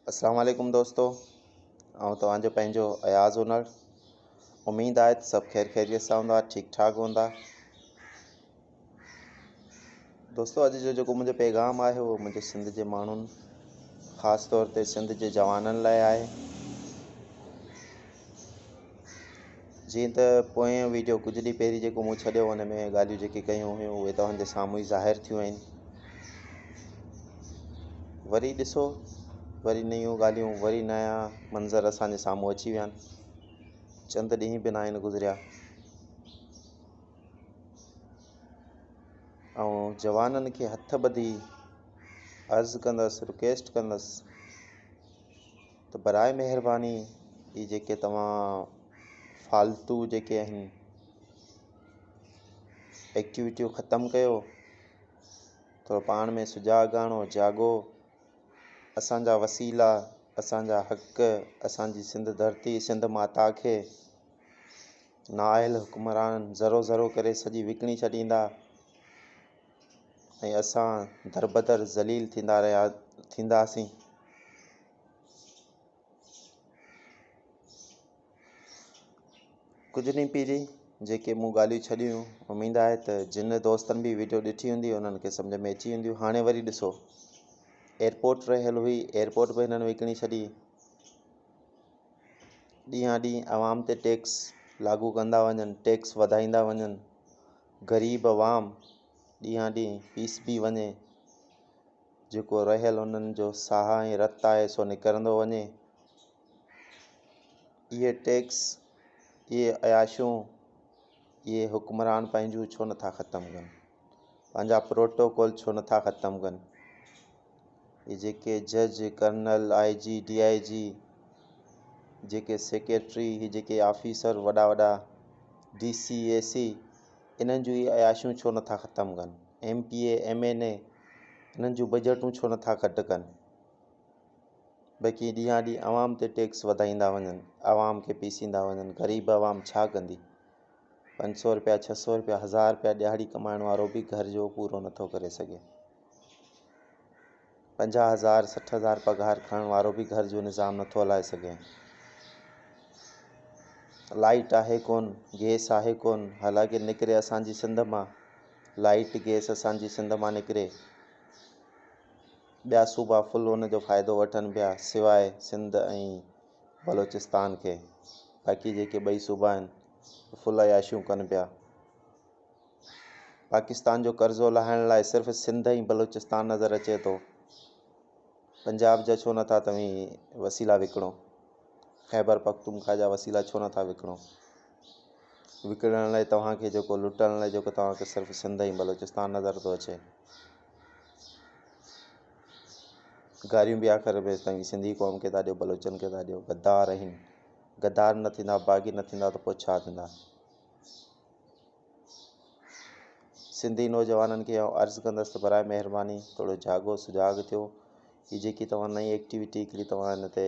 اسلام عليڪم دوستو آئون توهان جو پنهنجو اياز هنر اميد آهي ته سڀ خير خيريت سان هوندا ٺيڪ ٺاڪ هوندا دوستو اڄ جو جيڪو منهنجو پيغام آهي اهو منهنجي سنڌ جي ماڻهن خاص طور تي سنڌ جي جوانن لاء آهي جيئن ته پوئين ويڊيو ڪجهه ڏينهن پهرين جيڪو مون ڇڏيو ان ۾ ڳالهيون جيڪي ڪيون هيون اهي توهان جي سامهون ئي ظاهر ٿيون آهن وري ڏسو وري نيون ڳالهيون وري نيا منظر اسان جي سامهون اچي ويا آهن چند ڏينهن به ناهن گذريا ۽ جوانن کي هٿ ٻڌي عرض ڪندس رڪويسٽ ڪندس ته برائي مهرباني هي جيڪي توهان فالتو جيڪي آهن ايڪٽيوٽيون ختم ڪيو ٿورو پاڻ ۾ سجاڳ آڻو جاڳو اسان جا وسيلا اسان جا حق اسان جي سنڌ ڌرتي سنڌ ماتا کي نااهل حڪمران ذرو ذرو ڪري سڄي وڪڻي ڇڏيندا ۽ اسان دربدر ذليل ٿيندا رهيا ٿينداسين. ڪجهه ڏينهن پهرين جيڪي مون ڳالهيون ڇڏيون هيون اميد آهي ته جن دوستن به ويڊيو ڏٺي هوندي انهن کي سمجهه ۾ اچي وينديون هاڻي وري ڏسو ايئرپورٽ رهيل هئي ايئرپورٽ به هنن وڪڻي ڇڏي ڏينهان ڏينهن عوام تي ٽيڪس لاڳو ڪندا وڃن ٽيڪس وڌائيندا وڃن غريب عوام ڏينهان ڏينهن پيسبي وڃي، جيڪو رهيل انهن جو ساهه ۽ رت آهي سو نڪرندو وڃي. اهي ٽيڪس، اهي عياشيون، اهي حڪمران پنهنجون ڇو نٿا ختم ڪن؟ پنهنجا پروٽوڪول ڇو نٿا ختم ڪن؟ اهي جيڪي جج، ڪرنل، آء جي، ڊي I جي، جيڪي سيڪريٽري، هي جيڪي آفيسر وڏا وڏا ڊي سي، اي سي انهن جون اهي عياشيون ڇو نٿا ختم ڪن؟ M P A, M N A انهن جون بجيٽون ڇو نٿا گهٽ ڪن؟ باقي ڏينهان ڏينهن عوام تي ٽيڪس وڌائيندا وڃن، عوام کي پيسيندا وڃن، غريب عوام ڇا ڪندي؟ 500 رپيا، 600 رپيا، هزار رپيا ڏهاڙي ڪمائڻ وارو به گهر جو پورو نٿو ڪري سگهي. 50 هزار، 60 هزار پگهار کڻڻ وارو به گهر جو نظام نٿو هلائي سگهي. لائيٽ آهي ڪون، گيس آهي ڪون، حالانڪه نڪري اسان جي سنڌ مان، لائيٽ گيس اسان جي سنڌ مان نڪري، ٻيا صوبا فل ان جو فائدو وٺن پيا سواء سنڌ ۽ بلوچستان کي، باقي جيڪي ٻئي صوبا آهن فل عياشيون ڪن پيا. پاڪستان جو قرضو لاهڻ لاء صرف سنڌ ۽ بلوچستان نظر اچي ٿو. پنجاب جا ڇو نٿا توهين وسيلا وڪڻو؟ خيبر پختونخوا جا وسيلا ڇو نٿا وڪڻو؟ وڪڻڻ لاء توهان کي جيڪو لٽڻ لاء جيڪو توهان کي صرف سنڌ ۽ بلوچستان نظر ٿو اچي. گاريون به آخر ۾ توهين سنڌي قوم کي ٿا ڏيو بلوچن کي ٿا ڏيو غدار آهن غدار نه ٿيندا باغي نه ٿيندا ته پوء ڇا ٿيندا؟ سنڌي نوجوانن کي آئون عرض ڪندس ته برائي مهرباني ٿورو جاڳو سجاڳ ٿيو هي جيڪي توهان نئين ايڪٽيوٽي هڪڙي توهان هن تي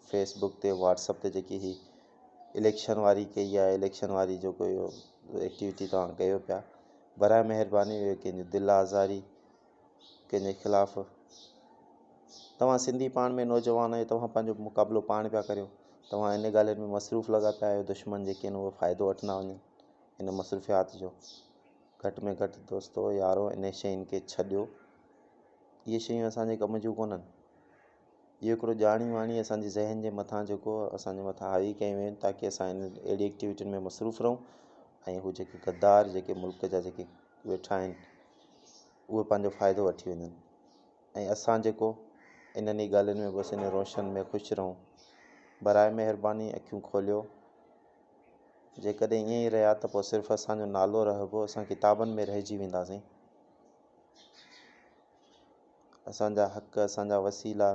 فيس بڪ تي واٽس اپ تي جيڪي هي اليڪشن واري ڪئي آهي اليڪشن واري جيڪو اهو ايڪٽيوٽي توهان ڪيو پيا برائي مهرباني اهو ڪنهن جي دل آزاري ڪنهن جي خلاف توهان سنڌي پاڻ ۾ نوجوان آهيو توهان پنهنجو مقابلو پاڻ پيا ڪريو توهان ان ڳالهين ۾ مصروف لڳا پيا آهيو دشمن جيڪي آهن اهي فائدو وٺندا وڃن ان مصروفيات جو گهٽ ۾ گهٽ دوستو يارو انهن شين کي ڇڏيو اهي شيون اسان جي ڪم جون ڪونهن اهو هڪڙو ڄاڻي واڻي اسان جي ذهن جي مٿان جيڪو اسان جي مٿان حاوي ڪيون ويون آهن تاڪي اسان ان اهڙي ايڪٽيوٽين ۾ مصروف رهون ۽ هو جيڪي غدار جيڪي ملڪ جا جيڪي ويٺا آهن اهي پنهنجو فائدو وٺي وڃن ۽ اسان جيڪو انهن ئي ڳالهين ۾ بس ان روشن ۾ خوش رهون برائي مهرباني اکيون کوليو جيڪڏهن ائين ئي رهيا ته پوء صرف اسان جو نالو رهبو، اسان ڪتابن ۾ رهجي وينداسين. اسان جا حق، اسان جا وسيلا،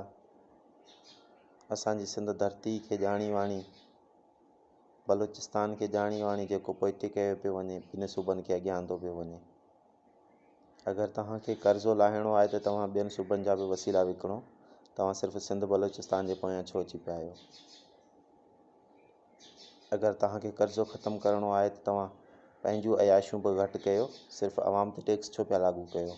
اسان جي سنڌ ڌرتي کي ڄاڻي واڻي، بلوچستان کي ڄاڻي واڻي جيڪو پوئتي ڪيو پيو وڃي، ٻن صوبن کي اڳيان آندو پيو وڃي. اگر توهان کي قرضو لاهڻو آهي ته توهان ٻين صوبن جا به وسيلا وڪڻو، توهان صرف سنڌ بلوچستان جي پويان ڇو اچي پيا آهيو؟ اگر توهان کي قرضو ختم ڪرڻو آهي ته توهان پنهنجون عياشيون به گهٽ ڪيو، صرف عوام تي ٽيڪس ڇو پيا لاڳو ڪيو؟